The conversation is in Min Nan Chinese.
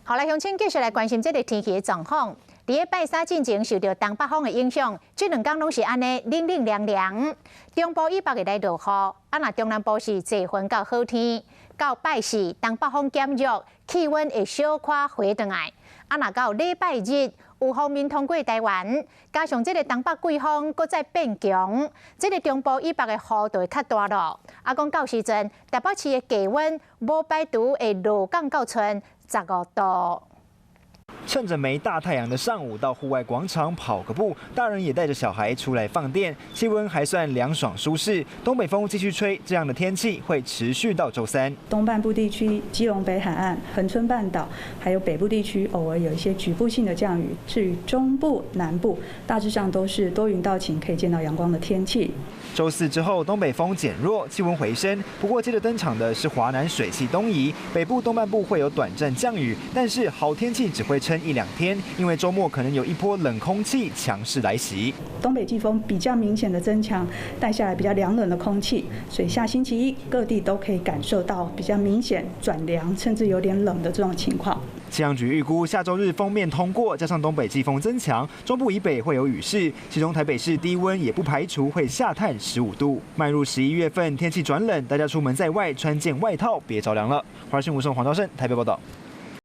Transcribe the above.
好來，鄉親繼續來關心這个天氣的狀況。佇咧拜三進前受著東北風的影響，這兩工攏是按呢冷冷涼涼。中部以北會來落雨，啊若中南部是濟雲到好天。到拜四東北風減弱，氣溫會小可回轉來。啊若到禮拜日有鋒面通過台灣，加上這个東北季風閣再變強，這个中部以北的雨就會較大囉。啊講到時陣，台北市的低溫無排除會落降到賰15度。趁着沒大太陽的上午，到戶外廣場跑個步，大人也帶着小孩出來放電，氣溫還算涼爽舒適。東北風繼續吹，這樣的天氣會持續到週三。東半部地區、基隆北海岸、恆春半島，還有北部地區，偶爾有一些局部性的降雨。至於中部、南部，大致上都是多雲到晴，可以見到陽光的天氣。週四之後，東北風減弱，氣溫回升。不過接着登場的是華南水汽東移，北部東半部會有短暫降雨，但是好天氣只會撐一兩天，因為週末可能有一波冷空氣強勢來襲。東北季風比較明顯的增強，帶下來比較涼冷的空氣，所以下星期一各地都可以感受到比較明顯轉涼，甚至有點冷的這種情況。氣象局預估下週日鋒面通過，加上東北季風增強，中部以北會有雨勢，其中台北市低溫也不排除會下探15度。邁入11月份，天氣轉冷，大家出門在外穿件外套，別著涼了。華視新聞黃昭勝台北報道。